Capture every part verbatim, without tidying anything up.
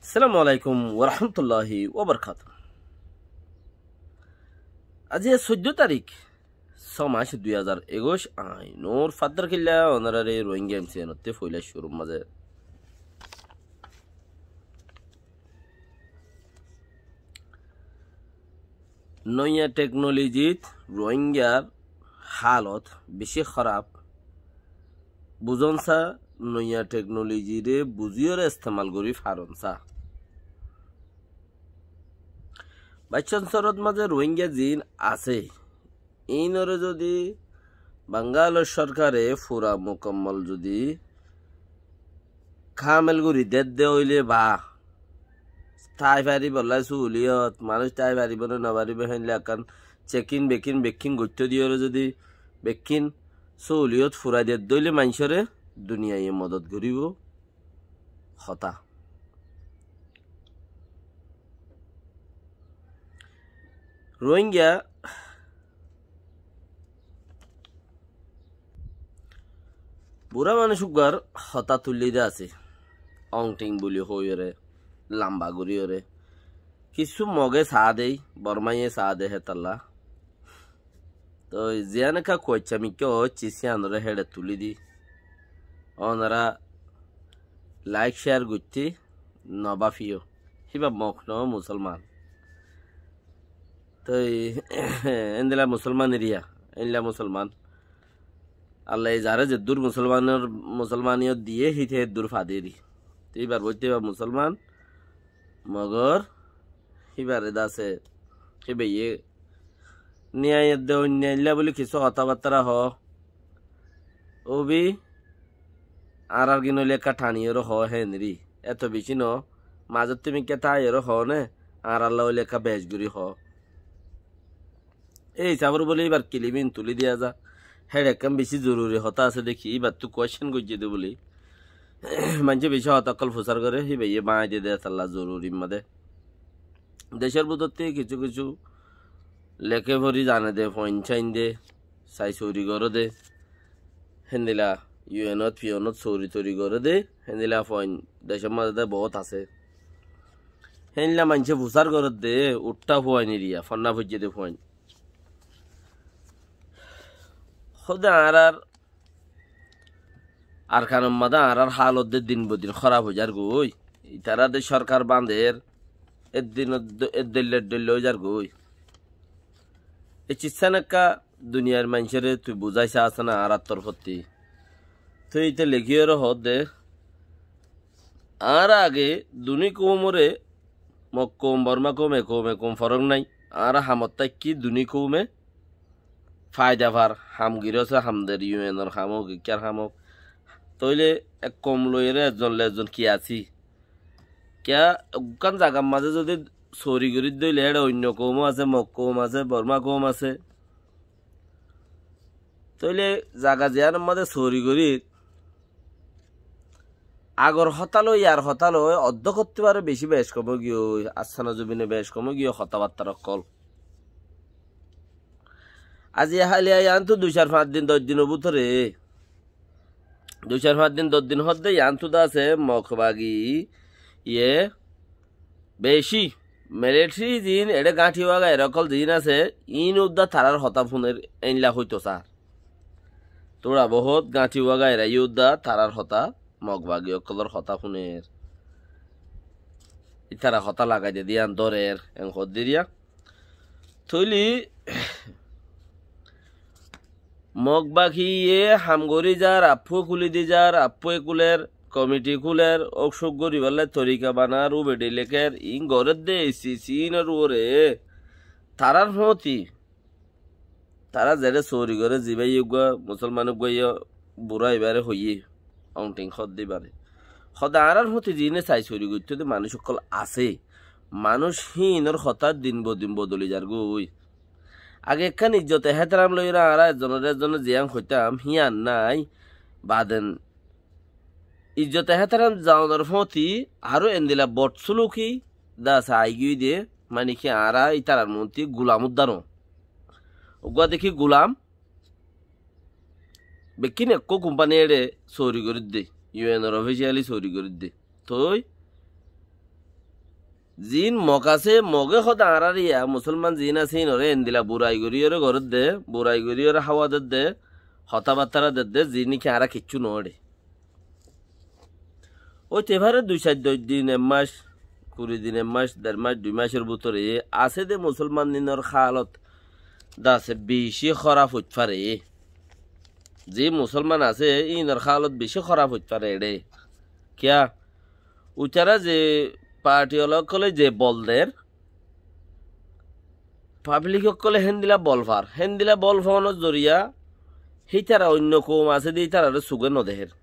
Assalamu alaikum warahmatulláhi wabarakátuhu. Aijja soiddó tarík, só mac, dui házar ekuic, añí Nur Faddar Killa, onoráre Rohingya M C N ottu foila cúrur mazé. Noiya teknolojit Rohingyar hálot beci hóraf. Buzón sá, noiya teknolojire buzíyore estemal gorí faron sá. Baiccan sorot mazé Rohingya ziín asé, iínoré zodi Bangalor sorkare fura mukammol zodi kamel gorí dedde óile ba tái faribólla súliyot, manúic tái faribó né nofaribó, héndilla ekkán cekin bekin, bekin goittó diyóre zodi bekin súliyot furai dedde óile maincóre duniyaiye modot goríbo. Hotá. Rohingya burá manúic uggwar hotá tullí de asé. Ongting buli hoiyóre, lamba goríyore. Kissú Moge saá de, Bormaiye saá de hétalla. Toi ziyán ekká kuaicca mikká óiccé, cíyanoré héçe tulí di. Onora laik céar goittí nobáfiyo. Híba Mok noó, Musolman. Toi endilla Musolman eriya, endilla Musolman. Allaye zaré zeddúr Musolmanor, Musolmaniyot diyé, híte eddúr faderi. Toi íbar boitte íba Musolman, mogor híbaré dase, híbaye niyai edde oinno ailla buli kissú hotábattára hoó. Óbi añárar gin óile ekká thaniyóre hoó hénri. Eto bicí noó, mazóttu mikká táiyore hoó né, añáralla óile ekká bec gorí hoó. Ei hísabor bóli íbar kilibin tulí diya za. Héçe ekkán bicí zoruri hotá asé deki, íbattú kueccen goijjé de bóli. Maincé bicí hotá ókkol fusár goré, híbaye báñgi de de hétalla zorurir mazé. Decór bútotti kissú kissú leké fori zane de, foin sain de, sai sóori goré de. Héndilla U N ot, P N ot sóori tóori goré de, héndilla foin decór mazé de boóut asé. Héndilla maincé fusár goré de, uththá fuain eriya, fonná foijjé de fuain. Hóde añárar Arkanor mazé añárar hálot de din bodin hóraf ói zargói. Itará de sorkar bañder, eddin eddoilla eddoilla ói zargói. E ciccán ekká duniyair maincóre tui buzái saás né añárar torfótti. Tui ite lekíyore hoódde, añára age duní koumoré, Mok koum, Borma koum, e koum, e koum forók nái. Añára hamot táikki duní koume faida far, ham giró sé ham der, U N or ham ók, ikkár ham ók. Tóile ek koum loiyóre ezzon le ezzon ki así? Kiyá ekkán zagar mazé zodi sóori gorí dóile, éçe oinno koum ó asé, Mok koum asé, Borma koum asé. Tóile zaga ziyánor mazé sóori gorí, agor hotá loi, iyar hotá loi, oddók ottú baré bicí bec kom ói giyói, assana zobine bec kom ói giyói hotábattar ókkol. Aijja háliya yiánttu dui sair fañs din, doc dinor bútore, dui sair fañs din, doc din hoódde yiánttu de asé Mok bagi, iye, beci militari ziín eçé gáñthi wagaira ókkol ziín asé, iín uddá tarár hotá fúner, éilla hoitó saár. Tura bohút gáñthi wagaira yó uddá tarár hotá, Mok bagi ókkolor hotá fúner. Ítara hotá lagai de de yián dórer, en hoódde eriya. Tóile Mok bagiye ham gorí zar, affúe kúli di zar, affúe kúler, komiti kúler, óuk sóuk goríballá torika banar, ubedi lekér, iín gorédde, e si si iínor uore. Tarár fóti, tará zeçé sóori goré, zibáye uggúa, Musolman uggúaye burá ibáre hoiyé, ongthing hoódde ibáre. Hoódde añárár fóti ziíne sai sóori goittó de manúic ókkol asé. Manúic híinor hotá din bodin bodoli zargói. Age ekkán ijjot ehéteram loiyóre añára ezzonoré ezzone ziyán hoitám, híyan nái. Baden ijjot ehéteram zaonor fóti aró endila bodsúluki de asé aigiyói de, mani ki añára ítarar muúnti gulam uddá noó. Uggúa dekí gulam, bekkín ekkó kumpani éçe sóori gorídde, U N or ofíciyali sóori gorídde. Toi Ziín Mog asé, Moge hoóde añáráre ya, Musólman ziín asé, híinoré endila burai goríyoré gorédde, burai goríyoré háwa dedde, hotábattára dedde, ziín ki añára kiccú noóre. Óite fare dui sair doc din, ek mac, kuri din, ek mac, der mac, dui macor bútore asé de Musólman inor hálot dase bicí hóraf óit fare. Ze Musólman asé, inor hálot bicí hóraf óit fare eçé. Kiyá? Uitará ze parti ola ókkole ze bol der, pablik ókkole héndila bol far, héndila bol fonor zoriya hítara oinno koum asé de ítararé suge nodehér.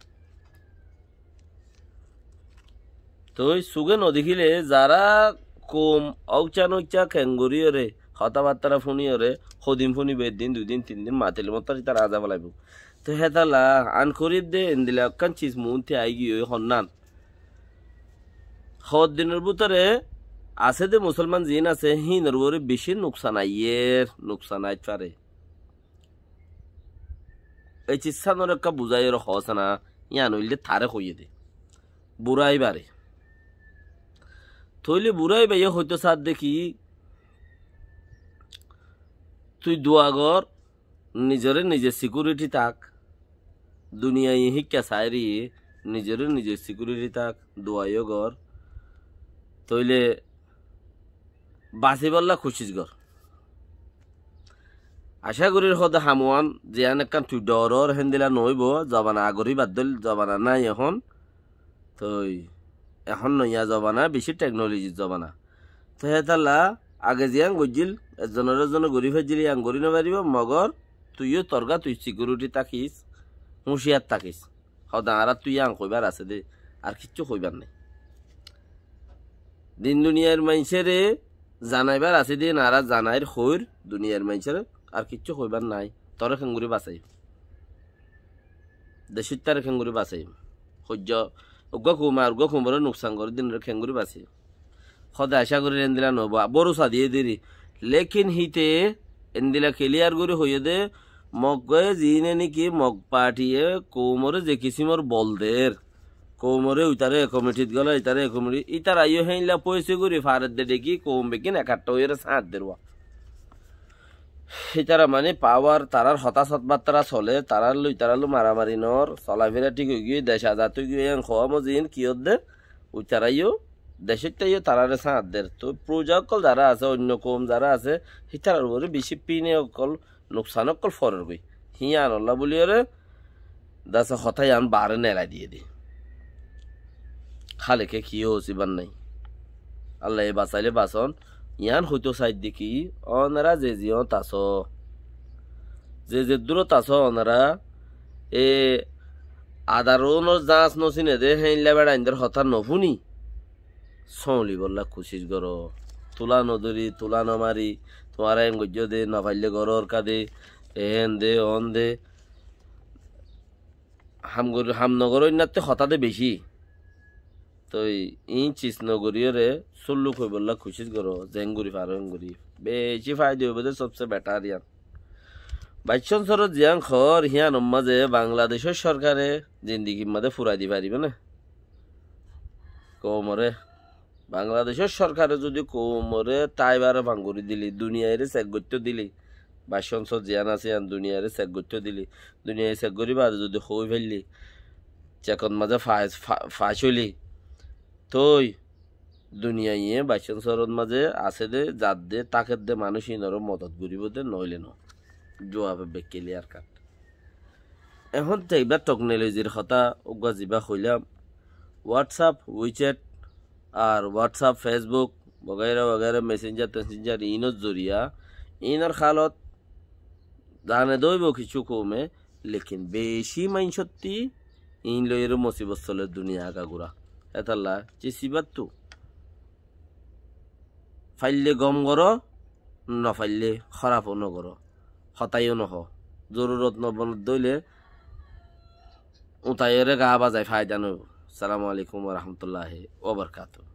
Toi suge nodekíle zará koum óucca nóucca kengoríyoré hotábattára fúniyoré, hodin fúnibo, eddin, dui din, tin din, matilé mottor ítara aza felaibó. Toi hétalla ankorib de endila ekkán cis muúnti aigiyói honnán. Hoddinor bútore asé de Musólman ziín asé, híinor uore bicí nuksan aiyér, nuksan ait fare. Ei cissánor ekká buzáiyore hoósana, yían óilde taré hoiyé de. Burai bare. Tóile burai baiye hoitó saádde ki, tui dua gor, nizoré nize sikiuriti tak, duniyaiye híkka saári, nizoré nize sikiuriti tak, duaiyó gor. Tóile basibólla kucíc gor. Acá gorír hoóde hamuán ziyán ekkán tui dhorór héndila noóibo, zobana agor íbar dóil zobana nái ehón. Toi ehón noiya zobana, bicí teknolojir zobana. Toi hétalla age ziyán goijjíl, ezzonor ezzone gorí faijjíl, yían gorí nofaribó, mogor tuiyó torgá tui sikiuriti tákis, húciyar tákis. Hoóde añáráttu yían hoibár asé de, ar kiccú hoibár nái. Din duniyair maincóre zanaibár asé de, añára zanair hoóir duniyair maincóre, ar kiccú hoibár nái. Toré kengorí basaiyum? Decóittáre kengorí basaiyum? Hoijjó, uggúa koume ar uggúa koumoré nuksan goréddinoré kengorí basaiyum? Hoóde acá gorír endila noóibo, bórusa diyé deri. Lékin híte endila kiliyar gorí hoiyé de, Mogge ziíne néki Mog partiye koumoré ze kisímor bol der, koumoré uitaré e komitit gola, itaré e komiti, ítara yó héinla foisá gorí faredde deki koum beggín ekattha óiyore sáñt der uá. Ítara mani pawar, tarár hotá sotbattara soler, tarár loi, tarár loi maramari noór, solafira thík óigiyoi, dec azad óigiyoi, en hoómo ziín ki ódde, uitara yó, decóitta yó taráre sáñt der. Toi fouja ókkol zará asé, oinno koum zará asé, hítarar uore bicí fine ókkol, nuksan ókkol forer goi. Híyanolla bóliyoré dase hotá yían baáre nelai diyé de. Háleke kiyó ósibar nái. Allaye basailé bason. Yían hoitó saidde ki, onora ze ziyót asó, ze zeddúrot asó onora, e adarónor zañs nosíne de, héinla beçaindór hotá nofúni, sóuñlibólla kucíc goró. Tulá nodóri, tulá nomari, tuáñra en goijjó de, nofaillé gorór ká de, eén de, oón de. Ham gorí, ham nogoróinnatte hotá de bicí. Toi iín cis nogoríyoré súlluk óibollá kucíc goró, zeén gorí faró eén gorí. Bicí faida óibo de, sobse betar yían. Baiccón sorot ziyán hoór, híyanor mazé Bangladecór sorkare zindigir mazé furai di faribó né? Koumoré. Bangladecór sorkare zudi koumoré táibar fán gorí dile, duniyairé sek goittó dile, baiccón sorot ziyán asé yían duniyairé sek goittó dile, duniyai sek gorí baade zudi hoói faille, cekot mazé fa-, fa-, fac óile, toi duniyaiye baiccón sorot mazé asé dé, zadde, tákedde manúic íinoré modot goríbo dé, noóile noó. Juab ebbe kiliyar kat. Ehón te ibá toknolojir hotá uggúa zibá hoilám, WhatsApp, WeChat, ar WhatsApp, Facebook, wagaira wagaira, Messenger tesenjar, iínor zoriya, iínor hálot zane dóibo kissú koume, lekin bicí maincótti iín loiyóre mosibot soler duniya agagura. Hétalla cis ibáttu faille gom goró, nofaille hórafó nogoró, hotáiyo nohó. Zorurot nobonodde óile utaiyóre gaa bazai faida noóibo. Assalamu alaikum wa rahmatullahi wa barakatuhu.